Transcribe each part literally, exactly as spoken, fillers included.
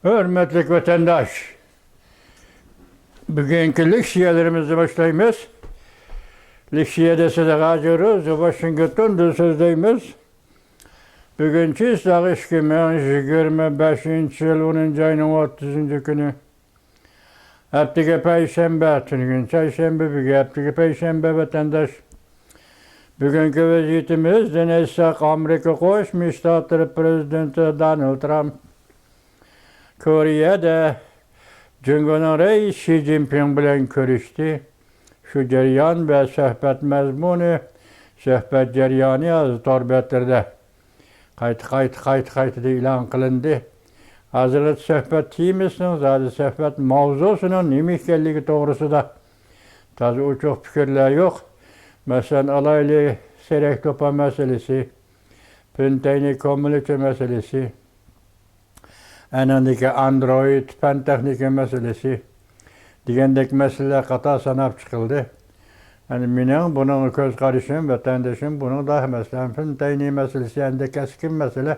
ھۆرمەتلىك ۋەتەنداش، بۈگۈنكى لېكسىيەلىرىمىزنى باشلايمىز. لېكسىيەدە سىلەرگە ھازىر روزى ۋاشىنگتوندىن سۆزلەيمىز. بۈگۈن چىسلاغ ئىككى مىڭ يىگىرمە بەشىنچى يىل ئونىنچى ئاينىڭ ئوتتۇزىنچى كۈنى. ھەپتىگە پەيشەنبە، تۈنۈگۈن چەرشەنبە، بۈگۈن ھەپتىگە پەيشەنبە، ۋەتەنداش. بۈگۈنكى ۋەزىيىتىمىزدىن ئېيتساق، ئامېرىكا قوشما شتاتلىرى پرېزىدېنتى دونالد ترامپ كورېيەدە جۇڭگونىڭ رەئىسى شى جىنپىڭ بىلەن كۆرۈشتى. شۇ جەريان ۋە سۆھبەت مەزمۇنى، سۆھبەت جەريانى ھازىر تور بەتلىرىدە قايتا، قايتا، قايتا، قايتىدىن ئېلان قىلىندى. ھازىرغىچە سۆھبەت تېمىسىنىڭ، زادى سۆھبەت ماۋزۇسىنىڭ نېمە ئىكەنلىكى توغرىسىدا تازا ئوچۇق پىكىرلەر يوق. مەسىلەن، ئالايلى، سېرەك توپا مەسىلىسى، پىن تەينى كوممۇنىچى مەسىلىسى، ئەنىڭدىكى ئاندرويىد پەن تېخنىكا مەسىلىسى دېگەندەك مەسىلىلەر قاتار ساناپ چىقىلدى. يەنى مېنىڭ بۇنىڭغا كۆز قارىشىم، ۋەتەندىشىم بۇنىڭدا، مەسىلەن، پىن تەينى مەسىلىسى ئەندىكى كەسكىن مەسىلە.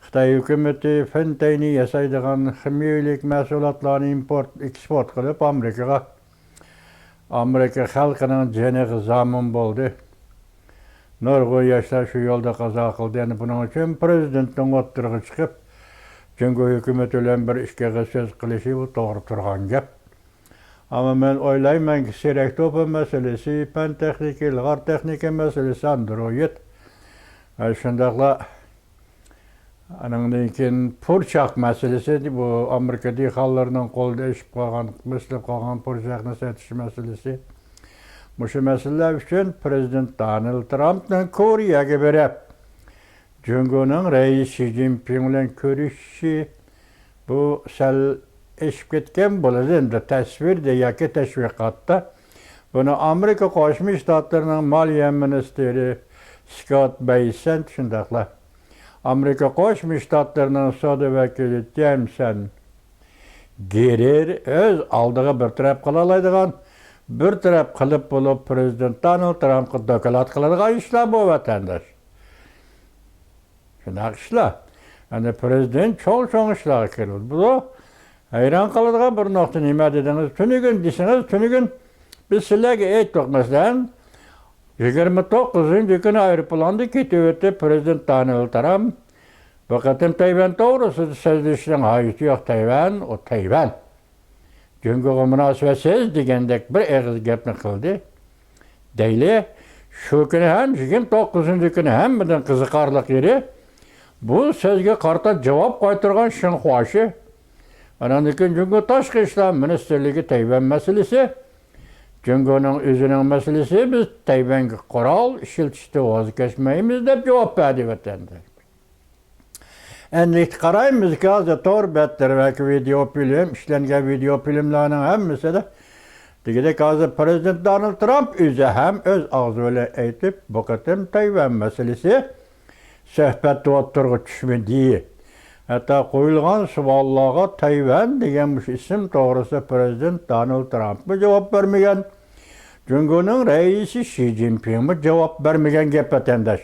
خىتاي ھۆكۈمىتى پىن تەينى ياسايدىغان خىمىيەلىك مەھسۇلاتلارنى ئىمپورت، ئېكسپورت قىلىپ ئامېرىكىغا، ئامېرىكا خەلقىنىڭ جېنىغا زامىن بولدى. نۇرغۇن ياشلار شۇ يولدا قازا قىلدى. يەنى بۇنىڭ ئۈچۈن پرېزىدېنتنىڭ ئوتتۇرىغا چىقىپ، جۇڭگو ھۆكۈمىتى بىلەن بىر ئىككى ئېغىز سۆز قىلىشى بۇ توغرا تۇرغان گەپ. ئەمما مەن ئويلايمەنكى، سېرەك توپا مەسىلىسى، پەن تېخنىكا، ئىلغار تېخنىكا مەسىلىسى، ئاندرويىد، ھە، شۇنداقلا ئانىڭدىن كېيىن پۇرچاق مەسىلىسى، بۇ ئامېرىكا دېھقانلىرىنىڭ قولىدا ئېشىپ قالغان، بېسىلىپ قالغان پۇرچاقنى سېتىش مەسىلىسى. مۇشۇ مەسىلىلەر ئۈچۈن پرېزىدېنت دونالد ترامپنىڭ كورېيەگە بېرىپ، جۇڭگونىڭ رەئىسى شى جىنپىڭ بىلەن كۆرۈشۈشى، بۇ سەل ئېشىپ كەتكەن بولىدۇ ئەمدى تەسۋىردە ياكى تەشۋىقاتتا. بۇنى ئامېرىكا قوشما شتاتلىرىنىڭ مالىيە مىنىستىرى سكوت بەيسەنت، شۇنداقلا ئامېرىكا قوشما شتاتلىرىنىڭ سودا ۋەكىلى جېيمسون گېرېر ئۆز ئالدىغا بىر تەرەپ قىلالايدىغان، بىر تەرەپ قىلىپ بولۇپ، پرېزىدېنت دونالد ترامپقا دوكلات قىلىدىغان ئىشلار بۇ، ۋەتەنداش. شۇنداق ئىشلار. ئەنە پرېزىدېنت چوڭ-چوڭ ئىشلارغا كىرىلىدۇ. ھەيران قالىدىغان بىر نۇقتا نېمە دېدىڭىز؟ تۈنۈگۈن دېسىڭىز، تۈنۈگۈن بىز سىلەرگە ئېيتتۇق، مەسىلەن، يىگىرمە توققۇزىنچى كۈنى ئايروپىلاندا كېتىۋېتىپ، پرېزىدېنت دونالد ترامپ بۇ قېتىم تەيۋەن توغرىسىدا سۆزلىشىشنىڭ ھاجىتى يوق، تەيۋەن، ئۇ تەيۋەن. جۇڭگوغا مۇناسىۋەتسىز دېگەندەك بىر ئېغىز گەپنى قىلدى. دەيلى، شۇ كۈنى ھەم يىگىرمە توققۇزىنچى كۈنى ھەممىدىن قىزىقارلىق يېرى، بۇ سۆزگە قارىتا جاۋاب قايتۇرغان شېڭ خۇاشى، ئاناندىن كېيىن جۇڭگو تاشقى ئىشلار مىنىستىرلىكى تەيۋەن مەسىلىسى، جۇڭگونىڭ ئۆزىنىڭ مەسىلىسى، بىز تەيۋەنگە قورال ئىشلىتىشتىن ۋاز كەچمەيمىز دەپ جاۋاب بەردى ۋەتەندە. ئەمدى قارايمىزكى، ھازىر تور بەتلىرى ۋە ۋىدېئو فىلىم، ئىشلەنگەن ۋىدېئو فىلىملارنىڭ ھەممىسىدە دېگۈدەك ھازىر پرېزىدېنت دونالد ترامپ ئۆزى ھەم ئۆز ئاغزى بىلەن ئېيتىپ، بۇ قېتىم تەيۋەن مەسىلىسى سۆھبەتتە ئوتتۇرىغا چۈشمىدى. ھەتتا قويۇلغان سوئاللارغا تەيۋەن دېگەن مۇشۇ ئىسىم توغرىسىدا پرېزىدېنت دونالد ترامپمۇ جاۋاب بەرمىگەن. جۇڭگونىڭ رەئىسى شى جىنپىڭمۇ جاۋاب بەرمىگەن گەپ، ۋەتەنداش.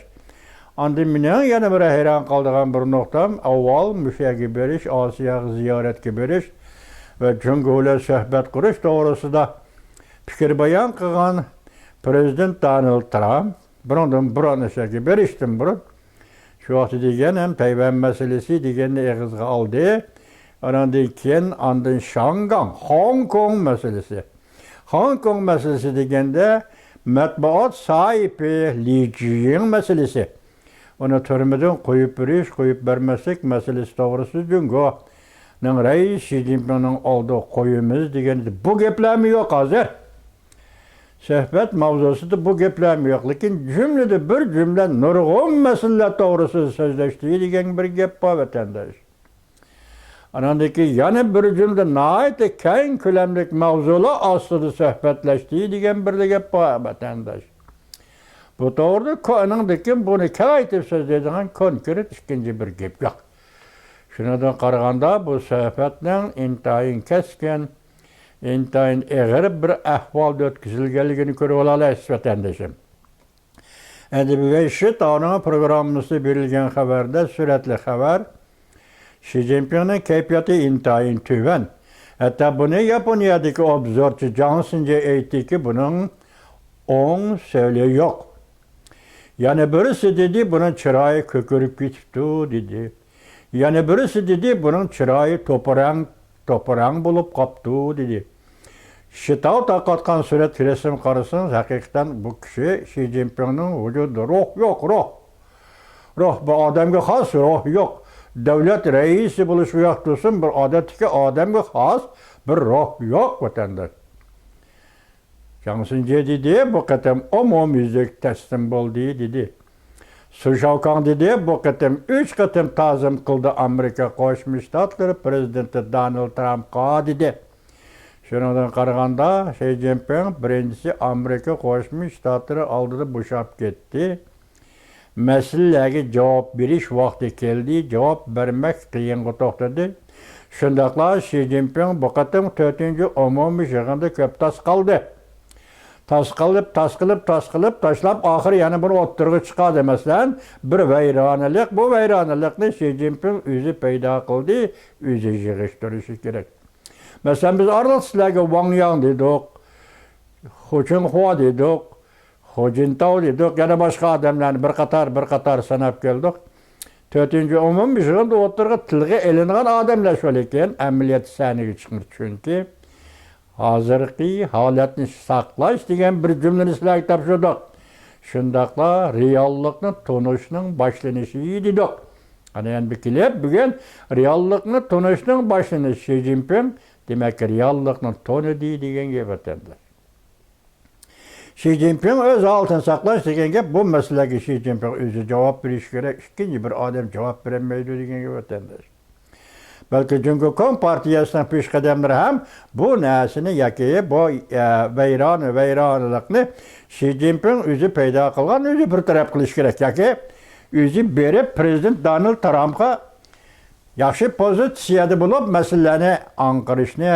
ئاندىن مېنىڭ يەنە بىر ھەيران قالىدىغان بىر نۇقتام، ئاۋۋال مۇشۇ يەرگە بېرىش، ئاسىياغا زىيارەتكە بېرىش ۋە جۇڭگو بىلەن سۆھبەت قۇرۇش توغرىسىدا پىكىر بايان قىلغان پرېزىدېنت دونالد ترامپ بۇنىڭدىن بۇرۇن، ئاشۇ يەرگە بېرىشتىن بۇرۇن، شۇ ۋاقىتتا دېگەن ھەم تەيۋەن مەسىلىسى دېگەننى ئېغىزغا ئالدى. ئاناندىن كېيىن ئاندىن شاڭگاڭ، خوڭكوڭ مەسىلىسى. خوڭكوڭ مەسىلىسى دېگەندە مەتبۇئات ساھىبى لى جىيىڭ مەسىلىسى. ئۇنى تۈرمىدىن قويۇپ بېرىش، قويۇپ بەرمەسلىك مەسىلىسى توغرىسىدا جۇڭگونىڭ رەئىسى شى جىنپىڭنىڭ ئالدىغا قويىمىز دېگەن بۇ گەپلەرمۇ يوق ھازىر. سۆھبەت ماۋزۇسىدا بۇ گەپلەرمۇ يوق، لېكىن جۈملىدە بىر جۈملە نۇرغۇن مەسىلىلەر توغرىسىدا سۆزلەشتى دېگەن بىر گەپ بار، ۋەتەنداش. ئاناندىن كېيىن يەنە بىر جۈملە ناھايىتى كەڭ كۆلەملىك ماۋزۇلار ئاستىدا سۆھبەتلەشتى دېگەن بىر گەپ بار، ۋەتەنداش. بۇ توغرىدا كو-، ئانىڭدىن كېيىن بۇنى كېڭەيتىپ سۆزلەيدىغان كونكرېت ئىككىنچى بىر گەپ يوق. شۇنىڭدىن قارىغاندا، بۇ سۆھبەتنىڭ ئىنتايىن كەسكىن، ئىنتايىن ئېغىر بىر ئەھۋالدا ئۆتكۈزۈلگەنلىكىنى كۆرۈۋالالايسىز، ۋەتەندىشىم. ئەدەبىي ۋەھشىي تاۋنىڭ پروگراممىسىدا بېرىلگەن خەۋەردە، سۈرەتلىك خەۋەر، شى جىنپىڭنىڭ كەيپىياتى ئىنتايىن تۆۋەن. ھەتتا بۇنى ياپونىيەدىكى ئوبزورچى جاڭ سىنجې ئېيتتىكى، بۇنىڭ ئوڭ سۆلى يوق. يەنە بىرسى دېدى، بۇنىڭ چىرايى كۆكىرىپ كېتىپتۇ، دېدى. يەنە بىرسى دېدى، بۇنىڭ چىرايى توپىرەڭ، توپىرەڭ بولۇپ قاپتۇ، دېدى. شىتاۋ تارقاتقان سۈرەتكە، رەسىم قارىسىڭىز، ھەقىقەتەن بۇ كىشى شى جىنپىڭنىڭ ۋۇجۇدىدا روھ يوق، روھ. روھ، بۇ ئادەمگە خاس روھ يوق. دۆلەت رەئىسى بولۇشى يوق تۇرسۇن، بىر ئادەتتىكى ئادەمگە خاس بىر روھ يوق، ۋەتەنداش. جاڭ سىنجې دېدى، بۇ قېتىم ئومۇميۈزلۈك تەسلىم بولدى، دېدى. سۇ شاۋكاڭ دېدى، بۇ قېتىم ئۈچ قېتىم تازىم قىلدى ئامېرىكا قوشما شتاتلىرى پىرېزىدېنتى دونالد ترامپقا، دېدى. شۇنىڭدىن قارىغاندا، شى جىنپىڭ بىرىنچىسى ئامېرىكا قوشما شتاتلىرى ئالدىدا بوشاپ كەتتى. مەسىلىلەرگە جاۋاب بېرىش ۋاقتى كەلدى، جاۋاب بەرمەك قىيىنغا توختىدى. شۇنداقلا شى جىنپىڭ بۇ قېتىم تۆتىنچى ئومۇمىي يىغىندا كۆپ تاس قالدى. تاس قىلىپ، تاس قىلىپ، تاس قىلىپ تاشلاپ، ئاخىرى يەنە بىر ئوتتۇرىغا چىقاردى. مەسىلەن، بىر ۋەيرانىلىق، بۇ ۋەيرانىلىقنى شى جىنپىڭ ئۆزى پەيدا قىلدى، ئۆزى يىغىشتۇرۇشى كېرەك. مەسىلەن، بىز ئارىلىق سىلەرگە ۋاڭ ياڭ دېدۇق، خۇ چىڭخۇا دېدۇق، خۇ جىنتاۋ دېدۇق، يەنە باشقا ئادەملەرنى بىر قاتار، بىر قاتار ساناپ كەلدۇق. تۆتىنچى ئومۇميىغىندا ئوتتۇرىغا تىلغا ئېلىنغان ئادەملەر شۇ، لېكىن ئەمەلىيەتتە سەھنىگە چىقمىدى. چۈنكى ھازىرقى ھالەتنى ساقلاش دېگەن بىر جۈملىنى سىلەرگە تاپشۇردۇق. شۇنداقلا رېئاللىقنى تونۇشنىڭ باشلىنىشى دېدۇق. ئەنە يەنە بىر كېلىپ، بۈگۈن رېئاللىقنى تونۇشنىڭ باشلىنىشى، شى جىنپىڭ، دېمەك، رېئاللىقنى تونۇدى دېگەن گەپ، ۋەتەنداش. شى جىنپىڭ ئۆز ھالىتىنى ساقلاش دېگەن گەپ، بۇ مەسىلىگە شى جىنپىڭ ئۆزى جاۋاب بېرىشى كېرەك، ئىككىنچى بىر ئادەم جاۋاب بېرەلمەيدۇ دېگەن گەپ، ۋەتەنداش. بەلكى جۇڭگو كومپارتىيەسىنىڭ پېشقەدەملىرى ھەم بۇ نەرسىنى ياكى بۇ، ئە، ۋەيرانە، ۋەيرانىلىقنى شى جىنپىڭ ئۆزى پەيدا قىلغان، ئۆزى بىر تەرەپ قىلىشى كېرەك ياكى ئۆزى بېرىپ پىرېزىدېنت دونالد ترامپقا ياخشى پوزىتسىيەدە بولۇپ مەسىلىلەرنى ئاڭقىرىشنى،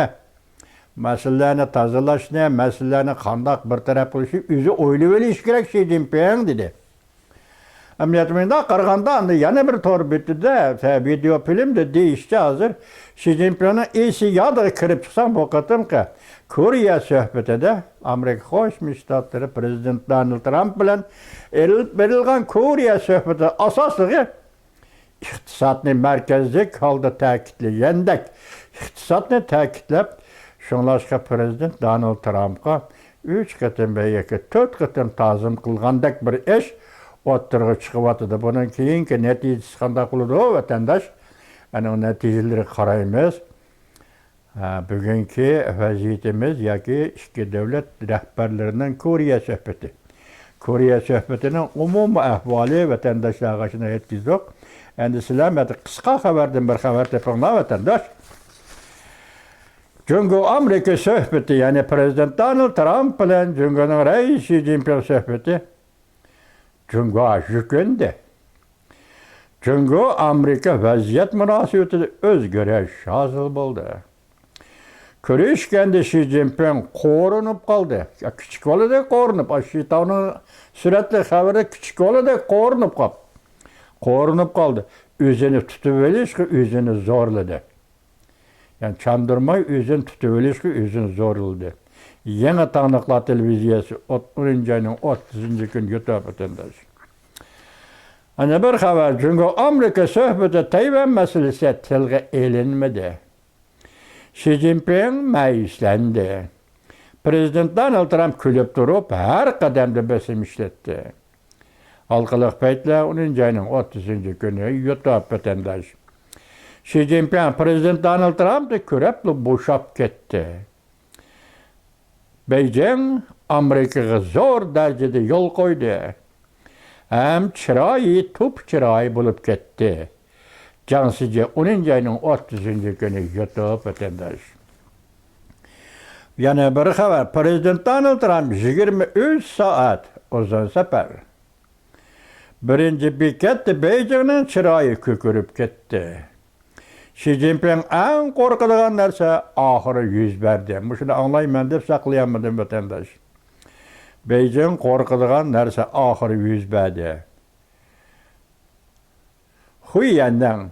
مەسىلىلەرنى تازىلاشنى، مەسىلىلەرنى قانداق بىر تەرەپ قىلىشنى ئۆزى ئويلىۋېلىشى كېرەك شى جىنپىڭ، دېدى. ئەمەلىيەتتە مۇنداق قارىغاندا، ئەمدى يەنە بىر تور بېتىدە، ۋىدېئو فىلىمدا دېيىشىچە، ھازىر شى جىنپىڭنىڭ ئېسىيادىغا كىرىپ چىقساڭ، بۇ قېتىمقى كورېيە سۆھبىتىدە ئامېرىكا قوشما شتاتلىرى پىرېزىدېنت دونالد ترامپ بىلەن ئېلىپ بېرىلغان كورېيە سۆھبىتى ئاساسلىقى ئىقتىسادنى مەركەزلىك ھالدا تەكىتلىگەندەك، ئىقتىسادنى تەكىتلەپ، شۇڭلاشقا پىرېزىدېنت دونالد ترامپقا ئۈچ قېتىم ۋە ياكى تۆت قېتىم تازىم قىلغاندەك بىر ئىش ئوتتۇرىغا چىقىۋاتىدۇ. بۇنىڭ كېيىنكى نەتىجىسى قانداق بولىدۇ، ۋەتەنداش؟ ئەنە نەتىجىلىرىگە قارايمىز. ھە، بۈگۈنكى ۋەزىيىتىمىز ياكى ئىككى دۆلەت رەھبەرلىرىنىڭ كورېيە سۆھبىتى. كورېيە سۆھبىتىنىڭ ئومۇمىي ئەھۋالى ۋەتەنداشلارغا شۇنى يەتكۈزدۇق. ئەمدى سىلەر مەتە قىسقا خەۋەردىن بىر خەۋەر تېپىڭلار، ۋەتەنداش. جۇڭگو ئامېرىكا سۆھبىتى، يەنى پىرېزىدېنت دونالد ترامپ بىلەن جۇڭگونىڭ رەئىسى شى جىنپىڭ سۆھبىتى جۇڭگوغا يۈكۈندى. جۇڭگو ئامېرىكا ۋەزىيەت مۇناسىۋىتىدە ئۆزگىرىش ھاسىل بولدى. كۆرۈشكەندە شى جىنپىڭ قورۇنۇپ قالدى. يا، كىچىك بالىدەك قورۇنۇپ، ئاشۇ شىتاۋنىڭ سۈرەتلىك خەۋىرى، كىچىك بالىدەك قورۇنۇپ قاپ-، قورۇنۇپ قالدى. ئۆزىنى تۇتۇۋېلىشقا ئۆزىنى زورلىدى. يەنى چاندۇرماي ئۆزىنى تۇتۇۋېلىشقا ئۆزىنى زورلىدى. يېڭى تاڭلىقلار تېلېۋىزىيەسى ئوت-، ئونىنچى ئاينىڭ ئوتتۇزىنچى كۈنى يۇتۇپ ئۆتەنداش. ئەنە بىر خەۋەر، جۇڭگو ئامېرىكا سۆھبىتى تەيۋەن مەسىلىسى تىلغا ئېلىنمىدى. شى جىنپىڭ مەيۈسلەندى. پىرېزىدېنت دونالد ترامپ كۈلۈپ تۇرۇپ، ھەر قەدەمدە بېسىم ئىشلەتتى. ھالقىلىق پەيتلەر ئونىنچى ئاينىڭ ئوتتۇزىنچى كۈنى يۇتۇپ ۋەتەنداش. شى جىنپىڭ پىرېزىدېنت دونالد ترامپنى كۆرۈپلا بوشاپ كەتتى. بېيجىڭ ئامېرىكىغا زور دەرىجىدە يول قويدى. ھەم چىرايى توپا چىرايى بولۇپ كەتتى. جاڭ سىجى ئونىنچى ئاينىڭ ئوتتۇزىنچى كۈنى يۇتۇپ ۋەتەنداش. يەنە بىر خەۋەر، پىرېزىدېنت دونالد ترامپ يىگىرمە ئۈچ سائەت ئۇزۇن سەپەر. بىرىنچى بېكەتتە بېيجىڭنىڭ چىرايى كۆكىرىپ كەتتى. شى جىنپىڭ ئەڭ قورقىدىغان نەرسە ئاخىرى يۈز بەردى. مۇشۇنى ئاڭلايمەن دەپ ساقلىيالمىدىم، ۋەتەنداش. بېيجىڭ قورقىدىغان نەرسە ئاخىرى يۈز بەردى. خۇييەننىڭ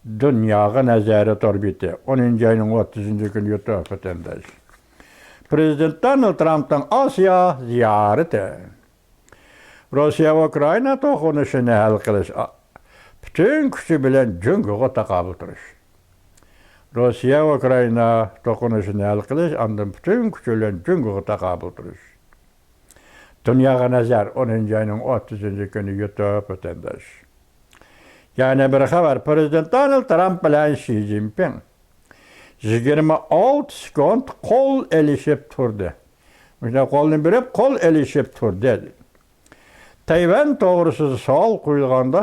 دۇنياغا نەزەر تور بېتى، ئونىنچى ئاينىڭ ئوتتۇزىنچى كۈنى يۇتۇپ ۋەتەنداش. پرېزىدېنت دونالد ترامپنىڭ ئاسىيا زىيارىتى. روسىيە ئۇكرائىنا توقۇنۇشىنى ھەل قىلىش، ئا-، پۈتۈن كۈچى بىلەن جۇڭگوغا تاقابىل تۇرۇش. روسىيە ئۇكرائىنا توقۇنۇشىنى ھەل قىلىش، ئاندىن پۈتۈن كۈچى بىلەن جۇڭگوغا تاقابىل تۇرۇش. دۇنياغا نەزەر، ئونىنچى ئاينىڭ ئوتتۇزىنچى كۈنى يۇتۇپ ۋەتەنداش. يەنە بىر خەۋەر، پرېزىدېنت دونالد ترامپ بىلەن شى جىنپىڭ يىگىرمە ئالتە سېكۇنت قول ئېلىشىپ تۇردى. مۇشۇنداق قولنى بېرىپ، قول ئېلىشىپ تۇردى. تەيۋەن توغرىسىدا سوئال قويۇلغاندا،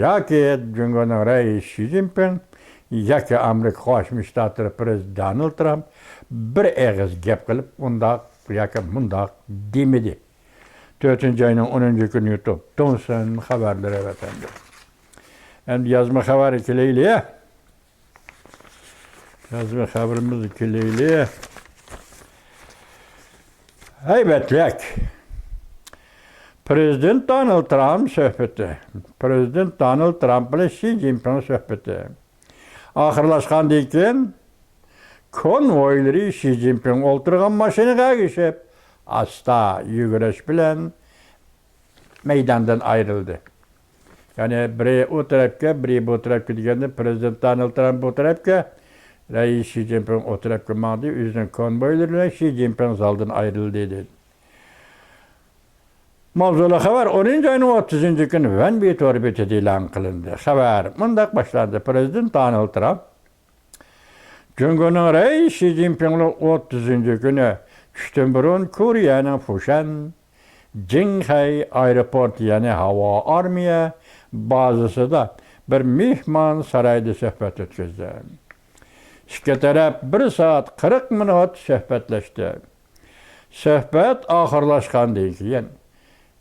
ياكى جۇڭگونىڭ رەئىسى شى جىنپىڭ، ياكى ئامېرىكا قوشما شتاتلىرى پرېزىدېنتى دونالد ترامپ بىر ئېغىز گەپ قىلىپ، ئۇنداق ياكى مۇنداق دېمىدى. تۆتىنچى ئاينىڭ ئونىنچى كۈنى يۇتۇپ، دونسون خەۋەرلىرى ۋەتەندە. ئەمدى يازما خەۋەرگە كېلەيلى. يازما خەۋىرىمىزگە كېلەيلى. ھەيۋەتلىك. پرېزىدېنت دونالد ترامپ سۆھبىتى. پرېزىدېنت دونالد ترامپ بىلەن شى جىنپىڭ سۆھبىتى. ئاخىرلاشقاندىن كېيىن، كونۋويلىرى شى جىنپىڭ ئولتۇرغان ماشىنىغا ئەگىشىپ، ئاستا يۈگۈرۈش بىلەن مەيداندىن ئايرىلدى. يەنى بىرى ئۇ تەرەپكە، بىرى بۇ تەرەپكە دېگەندە، پرېزىدېنت دونالد ترامپ بۇ تەرەپكە، رەئىس شى جىنپىڭ ئۇ تەرەپكە ماڭدى، ئۆزىنىڭ كونۋويلىرى بىلەن شى جىنپىڭ زالدىن ئايرىلدى، دېدى. ماۋزۇلۇق خەۋەر ئونىنچى ئاينىڭ ئوتتۇزىنچى كۈنى ۋەنبى تور بېتىدە ئېلان قىلىندى. خەۋەر مۇنداق باشلاندى: پرېزىدېنت دونالد ترامپ جۇڭگونىڭ رەئىسى شى جىنپىڭ بىلەن ئوتتۇزىنچى كۈنى چۈشتىن بۇرۇن كورېيەنىڭ فۇشەن جىڭخەي ئايروپورتى، يەنى ھاۋا ئارمىيە بازىسىدا بىر مېھمان سارايدا سۆھبەت ئۆتكۈزدى. ئىككى تەرەپ بىر سائەت قىرىق مىنۇت سۆھبەتلەشتى. سۆھبەت ئاخىرلاشقاندىن كېيىن،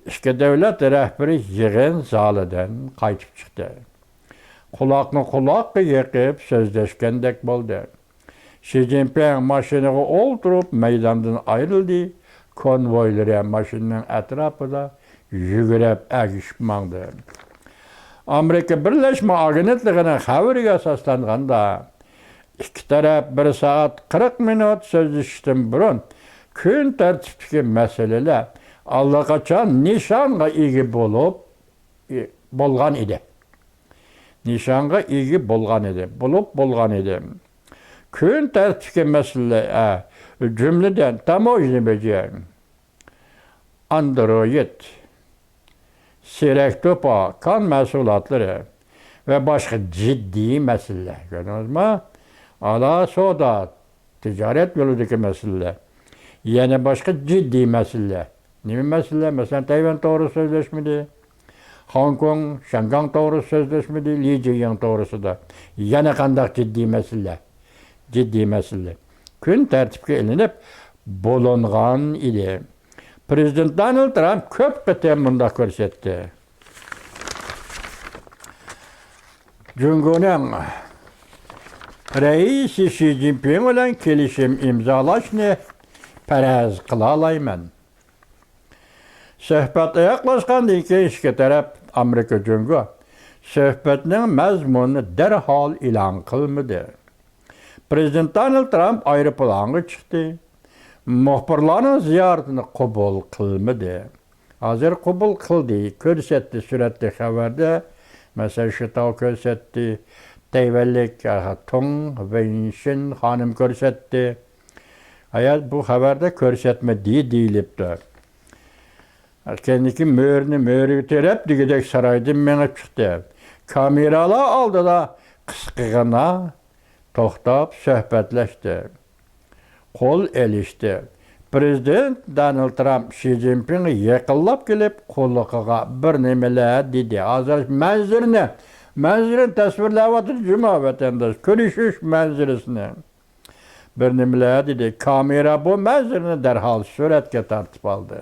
ئىككى دۆلەت رەھبىرى يىغىن زالىدىن قايتىپ چىقتى. قۇلاقنى قۇلاققا يېقىپ سۆزلەشكەندەك بولدى. شى جىنپىڭ ماشىنىغا ئولتۇرۇپ مەيداندىن ئايرىلدى. كونۋويلىرى ماشىنىنىڭ ئەتراپىدا يۈگۈرۈپ ئەگىشىپ ماڭدى. ئامېرىكا بىرلەشمە ئاگېنتلىقىنىڭ خەۋىرىگە ئاساسلانغاندا، ئىككى تەرەپ بىر سائەت قىرىق مىنۇت سۆزلىشىشتىن بۇرۇن كۈن تەرتىپتىكى مەسىلىلەر ئاللىقاچان نىشانغا ئىگە بولۇپ، بولغان ئىدى. نىشانغا ئىگە بولغان ئىدى، بولۇپ بولغان ئىدى. كۈن تەرتىپتىكى مەسىلىلەر، ئە، جۈملىدىن تاموژنا بېجى، ئاندرويىد، سېرەك توپا، كان مەھسۇلاتلىرى ۋە باشقا جىددىي مەسىلىلەر. كۆردىڭىزمۇ؟ ئالا سودا، تىجارەت يولىدىكى مەسىلىلەر. يەنە باشقا جىددىي مەسىلىلەر. نېمە مەسىلىلەر؟ مەسىلەن، تەيۋەن توغرىسىدا سۆزلەشمىدى. خوڭكوڭ، شياڭگاڭ توغرىسىدا سۆزلەشمىدى، لى جىيىڭ توغرىسىدا. يەنە قانداق جىددىي مەسىلىلەر؟ جىددىي مەسىلىلەر كۈن تەرتىپكە ئېلىنىپ بولۇنغان ئىدى. پرېزىدېنت دونالد ترامپ كۆپ قېتىم مۇنداق كۆرسەتتى. جۇڭگونىڭ رەئىسى شى جىنپىڭ بىلەن كېلىشىم ئىمزالاشنى پەرەز قىلالايمەن. سۆھبەت ئاياغلاشقاندىن كېيىن ئىككى تەرەپ، ئامېرىكا جۇڭگو، سۆھبەتنىڭ مەزمۇنىنى دەرھال ئېلان قىلمىدى. پرېزىدېنت دونالد ترامپ ئايروپىلانغا چىقتى. مۇخبىرلارنىڭ زىيارىتىنى قوبۇل قىلمىدى. ھازىر قوبۇل قىلدى، كۆرسەتتى سۈرەتتە، خەۋەردە. مەسىلەن، شىتاۋ كۆرسەتتى، تەيۋەنلىك، ئاھا، تۇڭ ۋېنشىن خانىم كۆرسەتتى. ھايات بۇ خەۋەردە كۆرسەتمىدى دېيىلىپتۇ. كەينىدىكى مۆرىنى مۆرىگە تىرەپ، دېگۈدەك سارايدىن مېڭىپ چىقتى. كامېرالار ئالدىدا قىسقىغىنا توختاپ سۆھبەتلەشتى. قول ئېلىشتى. پرېزىدېنت دونالد ترامپ شى جىنپىڭغا يېقىنلاپ كېلىپ، قۇلىقىغا بىر نېمىلەر دېدى. ھازىر مەنزىرىنى، مەنزىرىنى تەسۋىرلەۋاتىدۇ جۇما ۋەتەنداش، كۆرۈشۈش مەنزىرىسىنى. بىر نېمىلەر دېدى. كامېرا بۇ مەنزىرىنى دەرھال سۈرەتكە تارتىپ ئالدى.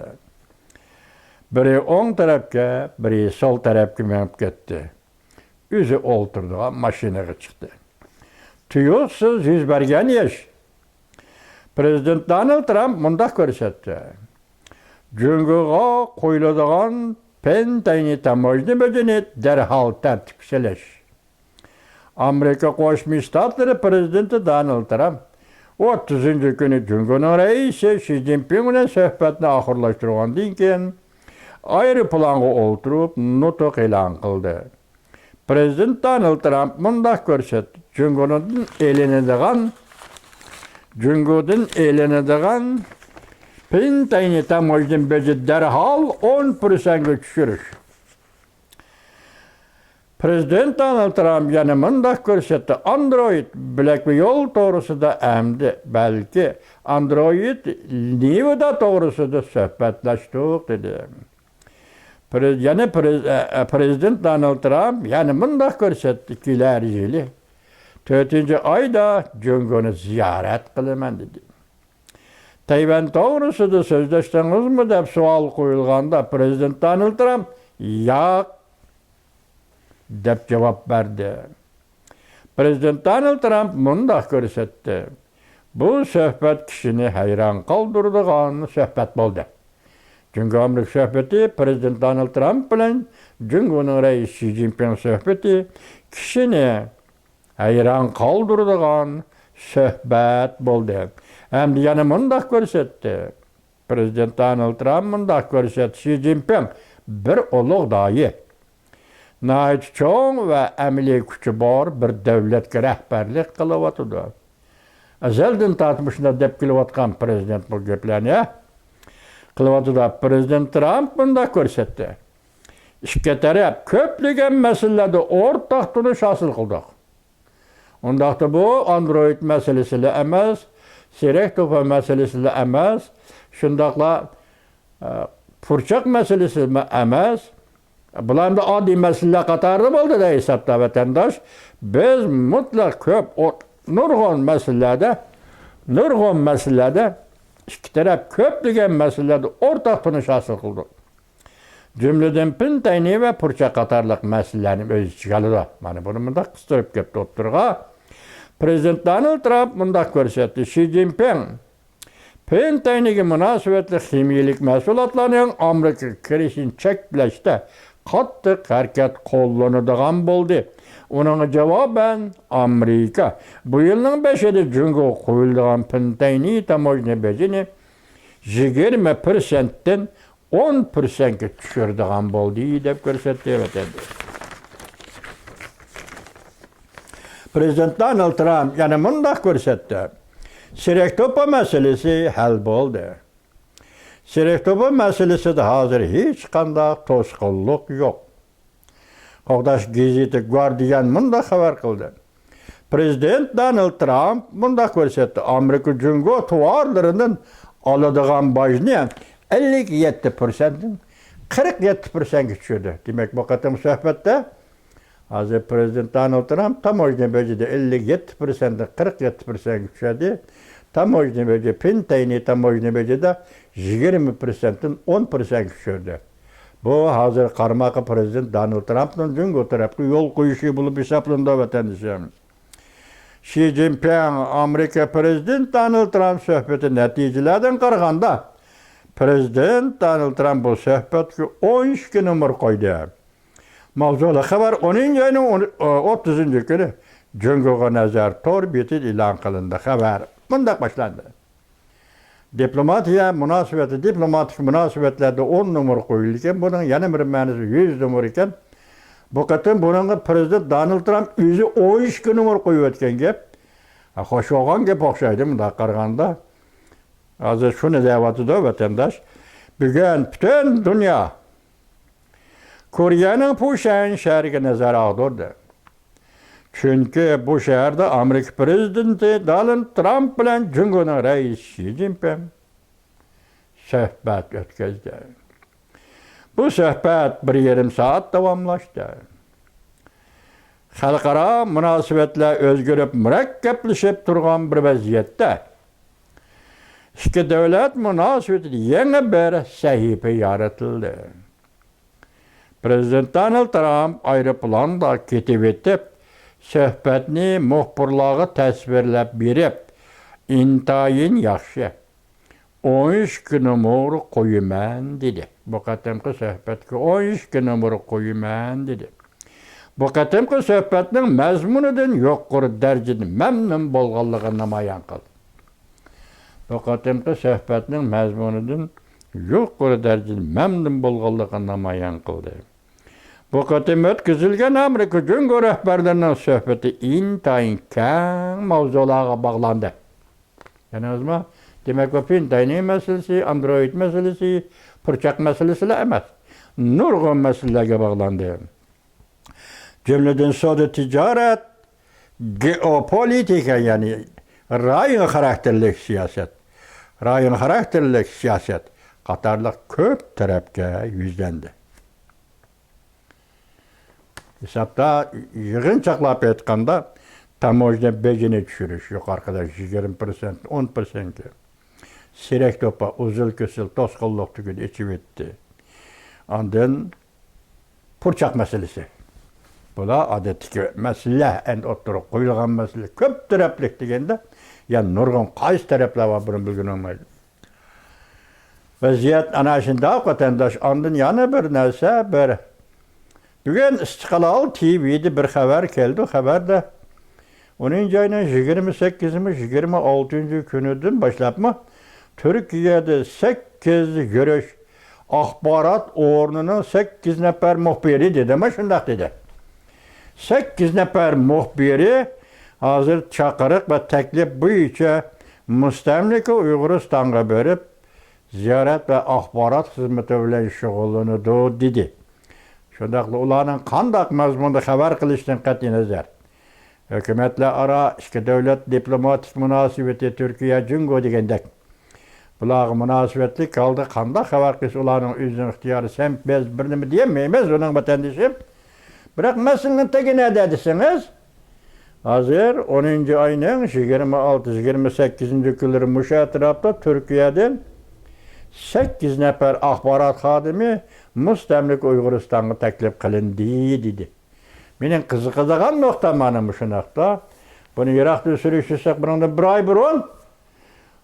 بىرى ئوڭ تەرەپكە، بىرى سول تەرەپكە مېڭىپ كەتتى. ئۆزى ئولتۇرىدىغان ماشىنىغا چىقتى. تۇيۇقسىز يۈز بەرگەن ئىش. پرېزىدېنت دونالد ترامپ مۇنداق كۆرسەتتى. جۇڭگوغا قويۇلىدىغان پېنتەينى تاموژنا بېجىنى دەرھال تەرتىپكە سېلىش. ئامېرىكا قوشما شتاتلىرى پرېزىدېنتى دونالد ترامپ ئوتتۇزىنچى كۈنى جۇڭگونىڭ رەئىسى شى جىنپىڭ بىلەن سۆھبەتنى ئاخىرلاشتۇرغاندىن كېيىن، ئايروپىلانغا ئولتۇرۇپ، نۇتۇق ئېلان قىلدى. پرېزىدېنت دونالد ترامپ مۇنداق كۆرسەتتى: جۇڭگودىن ئېلىنىدىغان، جۇڭگودىن ئېلىنىدىغان پىنتەينى تاموژنا بېجى دەرھال ئون پىرسەنتكە چۈشۈرۈش. پرېزىدېنت دونالد ترامپ يەنە مۇنداق كۆرسەتتى: ئاندرويىد بلەكبېررى يول توغرىسىدا ئەمدى، بەلكى ئاندرويىد نېۋىدا توغرىسىدا سۆھبەتلەشتۇق، دېدى. پرېز-، يەنە پرېز-، ئە، ئە، پرېزىدېنت دونالد ترامپ يەنە مۇنداق كۆرسەتتى: كېلەر يىلى تۆتىنچى ئايدا جۇڭگونى زىيارەت قىلىمەن، دېدى. تەيۋەن توغرىسىدا سۆزلەشتىڭىزمۇ دەپ سوئال قويۇلغاندا، پرېزىدېنت دونالد ترامپ ياق دەپ جاۋاب بەردى. پرېزىدېنت دونالد ترامپ مۇنداق كۆرسەتتى: بۇ سۆھبەت كىشىنى ھەيران قالدۇرىدىغان سۆھبەت بولدى. جۇڭگو ئامېرىكا سۆھبىتى پرېزىدېنت دونالد ترامپ بىلەن جۇڭگونىڭ رەئىسى شى جىنپىڭ سۆھبىتى كىشىنى ھەيران قالدۇرىدىغان سۆھبەت بولدى. ھەمدە يەنە مۇنداق كۆرسەتتى. پرېزىدېنت دونالد ترامپ مۇنداق كۆرسەتتى: شى جىنپىڭ بىر ئۇلۇغ داھىي، ناھايىتى چوڭ ۋە ئەمەلىي كۈچى بار بىر دۆلەتكە رەھبەرلىك قىلىۋاتىدۇ. ئەزەلدىن تارتىپ مۇشۇنداق دەپ كېلىۋاتقان پرېزىدېنت بۇ گەپلەرنى قىلىۋاتىدۇ. پرېزىدېنت ترامپ مۇنداق كۆرسەتتى: ئىككى تەرەپ كۆپلىگەن مەسىلىلەردە ئورتاق تونۇش ھاسىل قىلدۇق. ئۇنداقتا بۇ ئاندرويىد مەسىلىسىلا ئەمەس، سېرىق توپا مەسىلىسىلا ئەمەس، شۇنداقلا، ئە، پۇرچاق مەسىلىسىمۇ ئەمەس. بۇلار ئەمدى ئاددىي مەسىلىلەر قاتارىدا بولدى دەي ھېسابتا، ۋەتەنداش. بىز مۇتلەق كۆپ، ئو-، نۇرغۇن مەسىلىلەردە، نۇرغۇن مەسىلىلەردە ئىككى تەرەپ كۆپلىگەن مەسىلىلەردە ئورتاق تونۇش ھاسىل قىلدۇق. جۈملىدىن پىنتەينى ۋە پۇرچاق قاتارلىق مەسىلىلەرنى ئۆز ئىچىگە ئالىدۇ. مانا بۇنى مۇنداق قىستۇرۇپ كەپتۇ ئوتتۇرىغا. پرېزىدېنت دونالد ترامپ مۇنداق كۆرسەتتى: شى جىنپىڭ پىنتەينىگە مۇناسىۋەتلىك خىمىيەلىك مەھسۇلاتلارنىڭ ئامېرىكىغا كىرىشىنى چەكلەشتە قاتتىق ھەرىكەت قوللىنىدىغان بولدى. ئۇنىڭغا جاۋابەن، ئامېرىكا بۇ يىلنىڭ بېشىدا جۇڭگوغا قويۇلىدىغان پىنتەينى تاموژنا بېجىنى يىگىرمە پىرسەنتتىن ئون پىرسەنتكە چۈشۈرىدىغان بولدى، دەپ كۆرسەتتى ۋەتەنداش. پرېزىدېنت دونالد ترامپ يەنە مۇنداق كۆرسەتتى: سېرىق توپا مەسىلىسى ھەل بولدى. سېرىق توپا مەسىلىسىدە ھازىر ھېچقانداق توسقۇنلۇق يوق. قوغداش گېزىتى گۇاردىيان مۇنداق خەۋەر قىلدى: پرېزىدېنت دونالد ترامپ مۇنداق كۆرسەتتى: ئامېرىكا جۇڭگو تاۋارلىرىدىن ئالىدىغان باجنى ئەللىك يەتتە پىرسەنتتىن قىرىق يەتتە پىرسەنتكە چۈشۈردى. دېمەك، بۇ قېتىمقى سۆھبەتتە ھازىر پرېزىدېنت دونالد ترامپ تاموژنا بېجىدە ئەللىك يەتتە پىرسەنتتىن قىرىق يەتتە پىرسەنتكە چۈشۈردى. تاموژنا بېجى، پىنتەينى تاموژنا بېجىدا يىگىرمە پىرسەنتتىن ئون پىرسەنتكە چۈشۈردى. بۇ ھازىر قارىماققا پرېزىدېنت دونالد ترامپنىڭ جۇڭگو تەرەپكە يول قويۇشى بولۇپ ھېسابلىنىدۇ، ۋەتەندىشىم. شى جىنپىڭ، ئامېرىكا پرېزىدېنت دونالد ترامپ سۆھبىتى نەتىجىلەردىن قارىغاندا، پرېزىدېنت دونالد ترامپ بۇ سۆھبەتكە ئون ئىككى نومۇر قويدى. ماۋزۇلۇق خەۋەر ئونىنچى ئاينىڭ ئون، ئوتتۇزىنچى كۈنى جۇڭگوغا نەزەر تور بېتىدە ئېلان قىلىندى. خەۋەر مۇنداق باشلاندى. دىپلوماتىيە مۇناسىۋىتى، دىپلوماتىك مۇناسىۋەتلەردە ئون نومۇر قويۇلىدىكەن، بۇنىڭ يەنە بىر مەنىسى يۈز نومۇر ئىكەن. بۇ قېتىم بۇنىڭغا پرېزىدېنت دونالد ترامپ ئۆزى ئون ئىككى نومۇر قويۇۋەتكەن گەپ. ھە، خوش بولغان گەپ ئوخشايدۇ، مۇنداق قارىغاندا. ھازىر شۇنى دەۋاتىدۇ ۋەتەنداش. بۈگۈن پۈتۈن دۇنيا كورېيەنىڭ پۇشەن شەھىرىگە نەزەر ئاغدۇردى. چۈنكى بۇ شەھەردە ئامېرىكا پرېزىدېنتى دونالد ترامپ بىلەن جۇڭگونىڭ رەئىسى شى جىنپىڭ سۆھبەت ئۆتكۈزدى. بۇ سۆھبەت بىر يېرىم سائەت داۋاملاشتى. خەلقئارا مۇناسىۋەتلەر ئۆزگىرىپ، مۇرەككەپلىشىپ تۇرغان بىر ۋەزىيەتتە، ئىككى دۆلەت مۇناسىۋىتىدە يېڭى بىر سەھىپە يارىتىلدى. پرېزىدېنت دونالد ترامپ ئايروپىلاندا كېتىۋېتىپ، سۆھبەتنى مۇخبىرلارغا تەسۋىرلەپ بېرىپ، ئىنتايىن ياخشى، ئون ئىككى نومۇر قويىمەن، دېدى. بۇ قېتىمقى سۆھبەتكە ئون ئىككى نومۇر قويىمەن، دېدى. بۇ قېتىمقى سۆھبەتنىڭ مەزمۇنىدىن يۇقىرى دەرىجىدە مەمنۇن بولغانلىقىنى نامايان قىلدى. بۇ قېتىمقى سۆھبەتنىڭ مەزمۇنىدىن يۇقىرى دەرىجىدە مەمنۇن بولغانلىقىنى نامايان قىلدى. بۇ قېتىم ئۆتكۈزۈلگەن ئامېرىكا جۇڭگو رەھبەرلىرىنىڭ سۆھبىتى ئىنتايىن كەڭ ماۋزۇلارغا باغلاندى. ئېنىڭىزمۇ؟ دېمەك، بۇ پىنتاينىڭ مەسىلىسى، ئاندرويد مەسىلىسى، پۇرچاق مەسىلىسىلا ئەمەس، نۇرغۇن مەسىلىلەرگە باغلاندى. جۈملىدىن سودا تىجارەت، گېئوپولىتىكا، يەنى رايون خاراكتېرلىك سىياسەت، رايون خاراكتېرلىك سىياسەت قاتارلىق كۆپ تەرەپكە يۈزلەندى. ھېسابتا يىغىنچاقلاپ ئېيتقاندا، تاموژنا بېجىنى چۈشۈرۈش يۇقىرىقىدەك يىگىرمە پىرسەنت، ئون پىرسەنتكە، سېرەك توپا ئۇزۇل كېسىل توسقۇنلۇق تۈگۈن ئېچىۋەتتى. ئاندىن پۇرچاق مەسىلىسى. بۇلار ئادەتتىكى مەسىلە، ئەمدى ئوتتۇرىغا قويۇلغان مەسىلە. كۆپ تەرەپلىك دېگەندە، يەنە نۇرغۇن قايسى تەرەپلەر بار، بۇنى بىلگىلى بولمايدۇ. ۋەزىيەت ئانا شۇنداق، ۋەتەنداش. ئاندىن يەنە بىر نەرسە، بىر بۈگۈن ئىستىقلال تىۋىدا بىر خەۋەر كەلدى. خەۋەردە ئونىنچى ئاينىڭ يىگىرمە سەككىزىمۇ، يىگىرمە ئالتىنچى كۈنىدىن باشلاپمۇ تۈركىيەدە سەككىز يۈرۈش ئاخبارات ئورنىنىڭ سەككىز نەپەر مۇخبىرى دېدىما، شۇنداق دېدى. سەككىز نەپەر مۇخبىرى ھازىر چاقىرىق ۋە تەكلىپ بويىچە مۇستەملىكە ئۇيغۇرىستانغا بېرىپ، زىيارەت ۋە ئاخبارات خىزمىتى بىلەن شۇغۇللىنىدۇ، دېدى. شۇنداقلا ئۇلارنىڭ قانداق مەزمۇندا خەۋەر قىلىشىدىن قەتئىينەزەر، ھۆكۈمەتلەر ئارا ئىككى دۆلەت دىپلوماتىك مۇناسىۋىتى تۈركىيە، جۇڭگو دېگەندەك، بۇلارغا مۇناسىۋەتلىك ھالدا قانداق خەۋەر قىلسا ئۇلارنىڭ ئۆزىنىڭ ئىختىيارى، سەن بىز بىر نېمە دېيەلمەيمىز ئۇنىڭ ۋەتەندىشىم. بىراق مەسىلىنىڭ تېگى نەدە دېسىڭىز، ھازىر ئونىنچى ئاينىڭ يىگىرمە ئالتە، يىگىرمە سەككىزىنچى كۈنلىرى مۇشۇ ئەتراپتا تۈركىيەدىن سەككىز نەپەر ئاخبارات خادىمى مۇستەملىكە ئۇيغۇرىستانغا تەكلىپ قىلىندى، دېدى. مېنىڭ قىزىقىدىغان نۇقتام مانا مۇشۇ نۇقتا. بۇنى يىراقتىن سۈرۈشتۈرسەك، بۇنىڭدىن بىر ئاي بۇرۇن،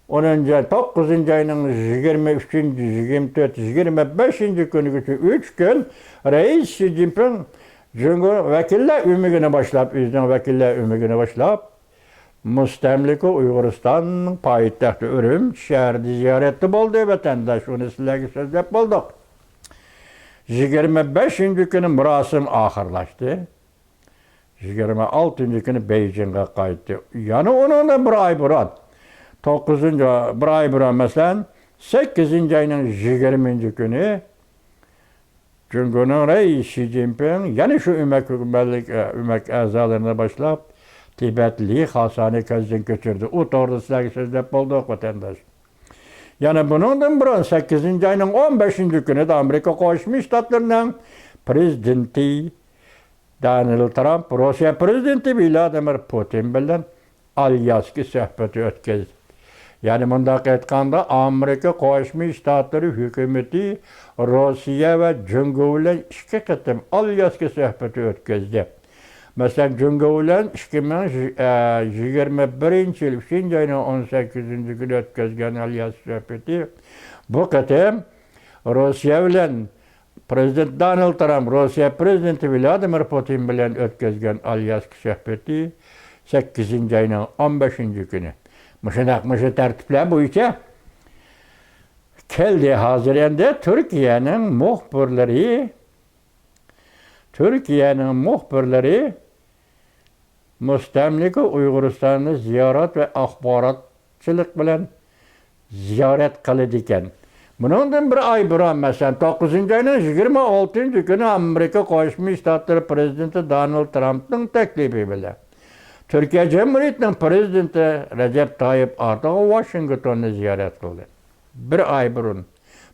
ئونىنچى ئاي، توققۇزىنچى ئاينىڭ يىگىرمە ئۈچىنچى، يىگىرمە تۆت، يىگىرمە بەشىنچى كۈنىگىچە ئۈچ كۈن رەئىس شى جىنپىڭ جۇڭگو ۋەكىللەر ئۆمىكىنى باشلاپ، ئۆزىنىڭ ۋەكىللەر ئۆمىكىنى باشلاپ، مۇستەملىكە ئۇيغۇرىستاننىڭ پايتەختى ئۈرۈمچى شەھىرىدە زىيارەتتە بولدى. ۋەتەنداش، ئۇنى سىلەرگە سۆزلەپ بولدۇق. يىگىرمە بەشىنچى كۈنى مۇراسىم ئاخىرلاشتى. يىگىرمە ئالتىنچى كۈنى بېيجىڭغا قايتتى. يەنە ئۇنىڭدىن بىر ئاي بۇرۇن، توققۇزىنچى، بىر ئاي بۇرۇن، مەسىلەن، سەككىزىنچى ئاينىڭ يىگىرمىنچى كۈنى جۇڭگونىڭ رەئىسى شى جىنپىڭ يەنە شۇ ئۆمەك ھۆكۈمەتلىك، ئۆمەك ئەزالىرىنى باشلاپ، تىبەت لى خاسانى كۆزدىن كەچۈردى. ئۇ توغرىدا سىلەرگە سۆزلەپ بولدۇق، ۋەتەنداش. يەنە بۇنىڭدىن بۇرۇن، سەككىزىنچى ئاينىڭ ئون بەشىنچى كۈنىدە ئامېرىكا قوشما شتاتلىرىنىڭ پرېزىدېنتى دونالد ترامپ روسىيە پرېزىدېنتى ۋلادىمىر پۇتىن بىلەن ئالياسكا سۆھبىتى ئۆتكۈزدى. يەنى مۇنداق ئېيتقاندا، ئامېرىكا قوشما شتاتلىرى ھۆكۈمىتى روسىيە ۋە جۇڭگو بىلەن ئىككى قېتىم ئالياسكا سۆھبىتى ئۆتكۈزدى. مەسىلەن، جۇڭگو بىلەن ئىككى مىڭ يىگىرمە بىرىنچى يىل ئۈچىنچى ئاينىڭ ئون سەككىزىنچى كۈنى ئۆتكۈزگەن ئالياسكا سۆھبىتى بۇ قېتىم روسىيە بىلەن پرېزىدېنت دونالد ترامپ روسىيە پرېزىدېنتى ۋلادىمىر پۇتىن بىلەن ئۆتكۈزگەن ئالياسكا سۆھبىتى سەككىزىنچى ئاينىڭ ئون بەشىنچى كۈنى. مۇشۇنداق، مۇشۇ تەرتىپلەر بويىچە كەلدى. ھازىر ئەمدى تۈركىيەنىڭ مۇخبىرلىرى، تۈركىيەنىڭ مۇخبىرلىرى مۇستەملىكە ئۇيغۇرىستاننى زىيارەت ۋە ئاخباراتچىلىق بىلەن زىيارەت قىلىدىكەن. بۇنىڭدىن بىر ئاي بۇرۇن، مەسىلەن، توققۇزىنچى ئاينىڭ يىگىرمە ئالتىنچى كۈنى ئامېرىكا قوشما شتاتلىرى پرېزىدېنتى دونالد ترامپنىڭ تەكلىپى بىلەن تۈركىيە جۇمھۇرىيىتىنىڭ پرېزىدېنتى رەجەپ تايىپ ئەردوغان ۋاشىنگتوننى زىيارەت قىلدى. بىر ئاي بۇرۇن.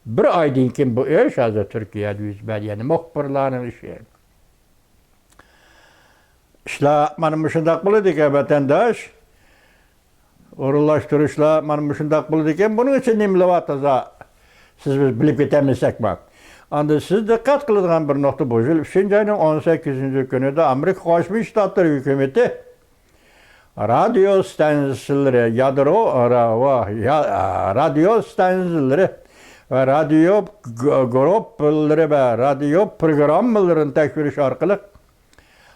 بىر ئايدىن كېيىن بۇ ئىش ھازىر تۈركىيەدە يۈز بەردى. يەنى مۇخبىرلارنىڭ ئىشى. ئىشلار مانا مۇشۇنداق بولىدىكەن، ۋەتەنداش. ئورۇنلاشتۇرۇشلار مانا مۇشۇنداق بولىدىكەن. بۇنىڭ ئىچىدە نېمىلەر بار تازا سىز بىز بىلىپ كېتەلمىسەكمۇ. ئاندىن سىز دىققەت قىلىدىغان بىر نۇقتا، بۇ يىل ئۈچىنچى ئاينىڭ ئون سەككىزىنچى كۈنىدە ئامېرىكا قوشما شتاتلىرى ھۆكۈمىتى رادىيو ستانسىلىرى، يادرو، را-، ۋا-، يا-، رادىيو ستانسىلىرى ۋە رادىيو گ-، گۇرۇپپىلىرى ۋە رادىيو پروگراممىلىرىنى تەكشۈرۈش ئارقىلىق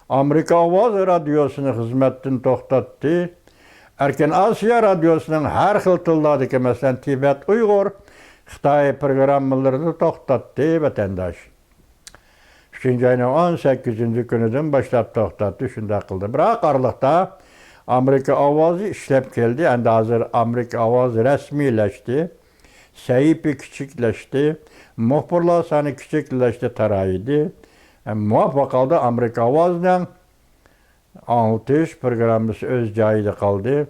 ئامېرىكا ئاۋازى رادىيوسىنى خىزمەتتىن توختاتتى. ئەركىن ئاسىيا رادىيوسىنىڭ ھەر خىل تىللاردىكى، مەسىلەن، تىبەت ئۇيغۇر، خىتاي پروگراممىلىرىنى توختاتتى، ۋەتەنداش. ئۈچىنچى ئاينىڭ ئون سەككىزىنچى كۈنىدىن باشلاپ توختاتتى، شۇنداق قىلدى. بىراق ئارىلىقتا ئامېرىكا ئاۋازى ئىشلەپ كەلدى. ئەمدى ھازىر ئامېرىكا ئاۋازى رەسمىيلەشتى. سەھىپە كىچىكلەشتى. مۇخبىرلار سانى كىچىكلەشتى، تارايدى. مۇۋاپىق ھالدا ئامېرىكا ئاۋازىنىڭ ئاڭلىتىش پروگراممىسى ئۆز جايىدا قالدى.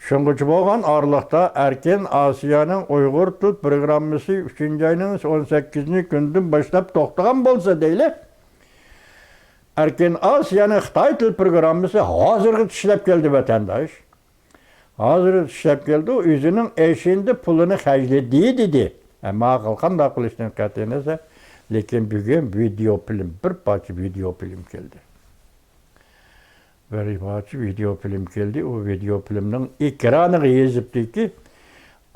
شۇڭغىچە بولغان ئارىلىقتا ئەركىن ئاسىيانىڭ ئۇيغۇر تىل پروگراممىسى ئۈچىنچى ئاينىڭ ئون سەككىزىنچى كۈنىدىن باشلاپ توختىغان بولسا دەيلى، ئەركىن ئاسىيانىڭ خىتاي تىل پروگراممىسى ھازىرغىچە ئىشلەپ كەلدى، ۋەتەنداش. ھازىر ئىشلەپ كەلدى، ئۆزىنىڭ ئېشىندى پۇلىنى خەجلىدى دېدى. ھە، ماقۇل، قانداق قىلىشتىن قەتئىينەزەر. لېكىن بۈگۈن ۋىدېئو فىلىم، بىر پارچە ۋىدېئو فىلىم كەلدى. بىر پارچە ۋىدېئو فىلىم كەلدى. ئۇ ۋىدېئو فىلىمنىڭ ئېكرانىغا يېزىپتىكى،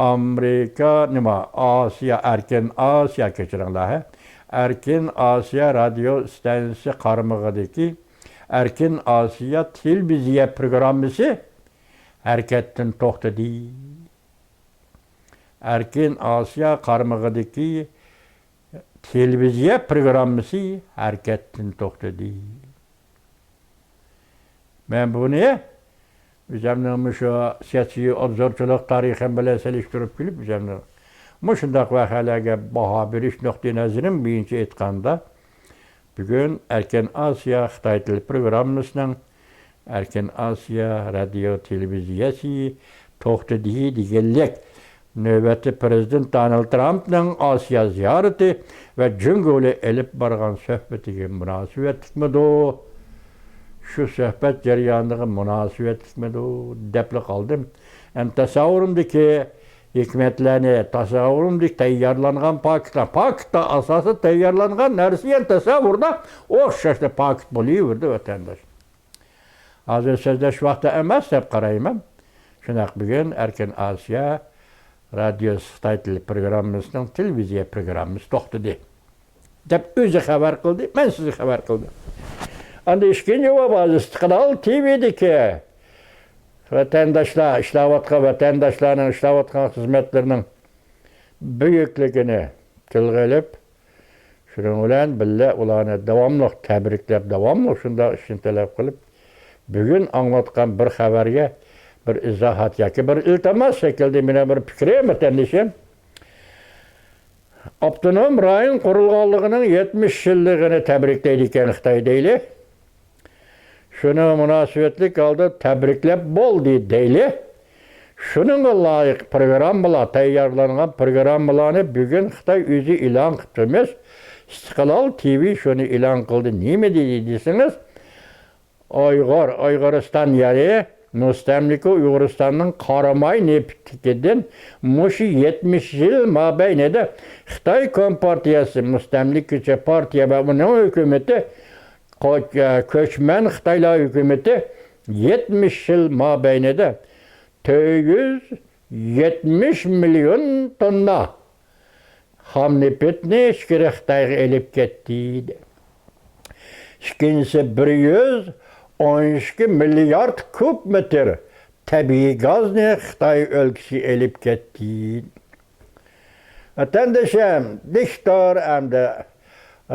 ئامېرىكا، نېمە، ئاسىيا، ئەركىن ئاسىيا، كەچۈرۈڭلار، ھە. ئەركىن ئاسىيا رادىيو ئىستانسىسى قارمىقىدىكى ئەركىن ئاسىيا تېلېۋىزىيە پروگراممىسى ھەرىكەتتىن توختىدى. ئەركىن ئاسىيا قارمىقىدىكى تېلېۋىزىيە پروگراممىسى ھەرىكەتتىن توختىدى. مەن بۇنى ئۆزۈمنىڭ مۇشۇ سىياسىي ئوبزورچىلىق تارىخىم بىلەن سېلىشتۇرۇپ كېلىپ، ئۆزۈمنىڭ مۇشۇنداق ۋەقەلەرگە باھا بېرىش نۇقتىئى نەزىرىم بويىچە ئېيتقاندا، بۈگۈن ئەركىن ئاسىيا خىتاي تىل پروگراممىسىنىڭ ئەركىن ئاسىيا رادىيو تېلېۋىزىيەسى توختىدى دېگەنلىك، نۆۋەتتە پىرېزىدېنت دونالد ترامپنىڭ ئاسىيا زىيارىتى ۋە جۇڭگو بىلەن ئېلىپ بارغان سۆھبىتىگە مۇناسىۋەتلىكمىدۇ؟ شۇ سۆھبەت جەريانىغا مۇناسىۋەتلىكمىدۇ؟ دەپلا قالدىم. ئەمدى تەسەۋۋۇرۇمدىكى ھېكمەتلەرنى، تەسەۋۋۇرۇمدىكى تەييارلانغان پاكىتلار، پاكىتتا ئاساسىي تەييارلانغان نەرسە يەنە تەسەۋۋۇردا ئوخشاشلا پاكىت بولۇۋېرىدۇ، ۋەتەنداش. ھازىر سۆزلەش ۋاقتى ئەمەس دەپ قارايمەن. شۇنداق بۈگۈن ئەركىن ئاسىيا رادىيوسى خىتاي تىلى پروگراممىسىنىڭ تېلېۋىزىيە پروگراممىسى توختىدى، دەپ ئۆزى خەۋەر قىلدى، مەن سىزگە خەۋەر قىلدىم. ئاندىن ئىككىنچى باب، ھازىر ئىستىقلال تىۋىدىكى ۋەتەنداشلار، ئىشلەۋاتقان ۋەتەنداشلارنىڭ ئىشلەۋاتقان خىزمەتلىرىنىڭ بۈيۈكلۈكىنى تىلغا ئېلىپ، شۇنىڭ بىلەن بىللە ئۇلارنى داۋاملىق تەبرىكلەپ، داۋاملىق شۇنداق ئىشنى تەلەپ قىلىپ، بۈگۈن ئاڭلاتقان بىر خەۋەرگە بىر ئىزاھات ياكى بىر ئىلتىماس شەكلىدە مېنىڭ بىر پىكرىم، ۋەتەندىشىم. ئاپتونوم رايون قۇرۇلغانلىقىنىڭ يەتمىش يىللىقىنى تەبرىكلەيدىكەن خىتاي دەيلى. شۇنىڭغا مۇناسىۋەتلىك ھالدا تەبرىكلەپ بولدى دەيلى. شۇنىڭغا لايىق پروگراممىلار، تەييارلانغان پروگراممىلارنى بۈگۈن خىتاي ئۆزى ئېلان قىپتۇ ئەمەس. ئىستىقلال تىۋى شۇنى ئېلان قىلدى. نېمە دېدى دېسىڭىز، ئۇيغۇر، ئۇيغۇرىستان يەرى مۇستەملىكە ئۇيغۇرىستاننىڭ قاراماي نېفىتلىكىدىن مۇشۇ يەتمىش يىل مابەينىدە خىتاي كومپارتىيەسى، مۇستەملىكىچى پارتىيە ۋە ئۇنىڭ ھۆكۈمىتى، قو-، كۆچمەن خىتايلار ھۆكۈمىتى يەتمىش يىل مابەينىدە تۆت يۈز يەتمىش مىليون توننا خام نېفىتنى ئىچكىرى خىتايغا ئېلىپ كەتتى. ئىككىنچىسى، بىر يۈز ئون ئىككى مىليارد كۇب مېتىر تەبىئىي گازنى خىتاي ئۆلكىسىگە ئېلىپ كەتتى. ۋەتەندىشىم، دىكتور ئەمدى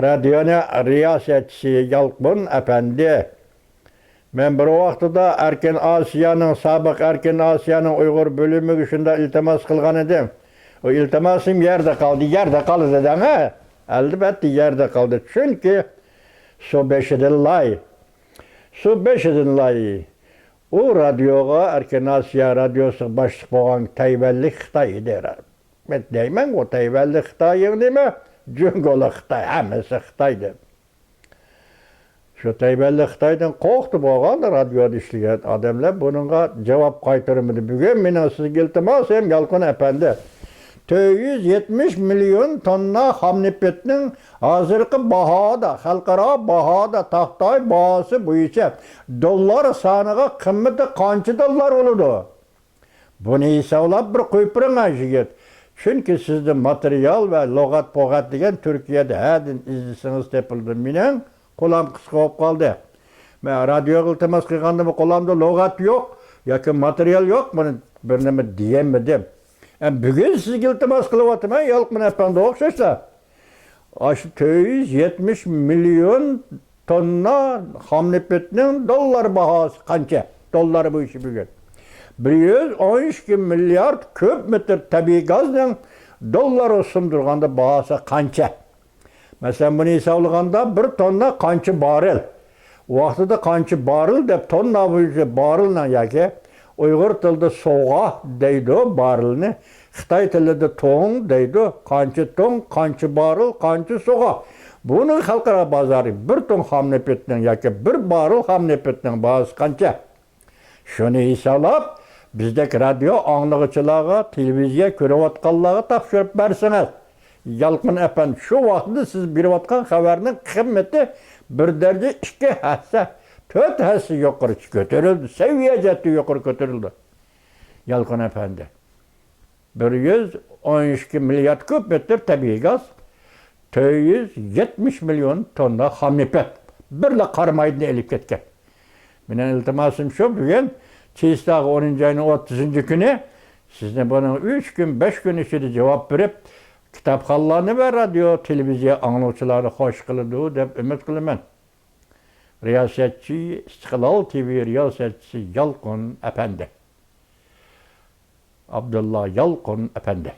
رادىيونىڭ رىياسەتچىسى يالقۇن ئەپەندى، مەن بىر ۋاقتىدا ئەركىن ئاسىيانىڭ، سابىق ئەركىن ئاسىيانىڭ ئۇيغۇر بۆلۈمىگە شۇنداق ئىلتىماس قىلغان ئىدىم. ئۇ ئىلتىماسىم يەردە قالدى، يەردە قالدى دەڭ، ھە؟ ئەلۋەتتە يەردە قالدى. چۈنكى سۇ بېشىدىن لاي. سۇ بېشىدىن لاي. ئۇ رادىيوغا، ئەركىن ئاسىيا رادىيوسىغا باشلىق بولغان تەيۋەنلىك خىتاي ئىدى. مەن دەيمەنغۇ، تەيۋەنلىك خىتايىڭ نېمە؟ جۇڭگولۇق خىتاي، ھەممىسى خىتاي دەپ. شۇ تەيۋەنلىك خىتايدىن قورقتى بولغان رادىيودا ئىشلىگەن ئادەملەر بۇنىڭغا جاۋاب قايتۇرمىدى. بۈگۈن مېنىڭ سىزگە ئىلتىماسىم، يالقۇن ئەپەندى، تۆت يۈز يەتمىش مىليون توننا خام نېفىتنىڭ ھازىرقى باھادا، خەلقئارا باھادا، تاختاي باھاسى بويىچە دوللار سانىغا قىممىتى قانچە دوللار بولىدۇ؟ بۇنى ھېسابلاپ بىر قويۇپ بېرىڭ، ھە، يىگىت. چۈنكى سىزدە ماتېرىيال ۋە لۇغەت-پۇغەت دېگەن تۈركىيەدە ھەدىن ئىزدىسىڭىز تېپىلىدۇ. مېنىڭ قولام قىسقا بولۇپ قالدى. مەن رادىيوغا ئىلتىماس قىلغاندىمۇ قولۇمدا لۇغەت يوق ياكى ماتېرىيال يوق، بۇنى بىر نېمە دېيەلمىدىم. ئە، بۈگۈن سىزگە ئىلتىماس قىلىۋاتىمەن، يالقۇن ئەپەندىگە ئوخشاشلا. ئاشۇ تۆت يۈز يەتمىش مىليون توننا خام نېفىتنىڭ دوللار باھاسى قانچە؟ دوللار بويىچە بۈگۈن. بىر يۈز ئون ئىككى مىليارد كۇب مېتىر تەبىئىي گازنىڭ دوللارغا سۇندۇرغاندا باھاسى قانچە؟ مەسىلەن، بۇنى ھېسابلىغاندا بىر توننا قانچە باررېل؟ ۋاقتىدا قانچە باررېل دەپ توننا بويىچە باررېلنىڭ ياكى ئۇيغۇر تىلىدا سوغا دەيدۇ باررېلنى، خىتاي تىلىدا توڭ دەيدۇ، قانچە توڭ، قانچە باررېل، قانچە سوغا. بۇنىڭ خەلقئارا بازارى بىر توڭ خام نېفىتنىڭ ياكى بىر باررېل خام نېفىتنىڭ باھاسى قانچە؟ شۇنى ھېسابلاپ، بىزدەك رادىيو ئاڭلىغۇچىلارغا، تېلېۋىزىيە كۆرۈۋاتقانلارغا تاپشۇرۇپ بەرسىڭىز. يالقۇن ئەپەندى، شۇ ۋاقىتتا سىز بېرىۋاتقان خەۋەرنىڭ قىممىتى بىر دەرىجە ئىككى ھەسسە، تۆت ھەسسە يۇقىرى كۆتۈرۈلدى، سەۋىيە جەھەتتە يۇقىرى كۆتۈرۈلدى. يالقۇن ئەپەندى، بىر يۈز ئون ئىككى مىليارد كۇب مېتىر تەبىئىي گاز، تۆت يۈز يەتمىش مىليون توننا خام نېفىت بىرلا قارامايدىن ئېلىپ كەتكەن. مېنىڭ ئىلتىماسىم شۇ، بۈگۈن چىسلاغا ئونىنچى ئاينىڭ ئوتتۇزىنچى كۈنى سىزنى بۇنىڭ ئۈچ كۈن، بەش كۈن ئىچىدە جاۋاب بېرىپ، كىتابخانلارنى ۋە رادىيو، تېلېۋىزىيە ئاڭلىغۇچىلارنى خوش قىلىدۇ دەپ ئۈمىد قىلىمەن. رىياسەتچى، ئىستىقلال تىۋى رىياسەتچىسى يالقۇن ئەپەندى. ئابدۇللا يالقۇن ئەپەندى.